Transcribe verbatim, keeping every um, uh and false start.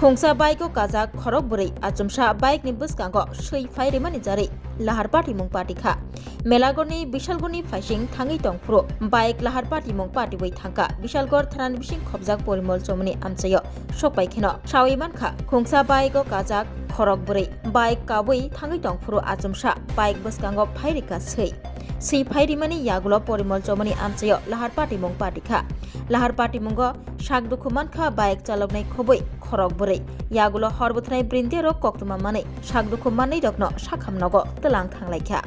Khungsa bike o kajak khorok bwrwi achomsa bike ni bwskango swi phai rimani jarwi lahar patimung pati kha. Melagorni Bishalgorni phaising thangwi tongphuru bike lahar patimung patiwi thangkha Bishalgor thanani bising khobjak Porimol Chomoni amchaio sokpai kheno sawi mankha khungsa bike o kajak khorok bwrwi bike kabwi thangwi tongphuru achomsa bike bwskango phai rikha swi. Swi phai rimani yagulo Porimol Chomoni amchaio lahar patimung pati kha. Lahar patimungo sak dukhu mankha bike chaloknai khobwi khorok bwrwi. Yagulo hor bwthanai brindiarok koktwma manwi sak dukhu manwi rokno sakham nogo twlang thanglaikha.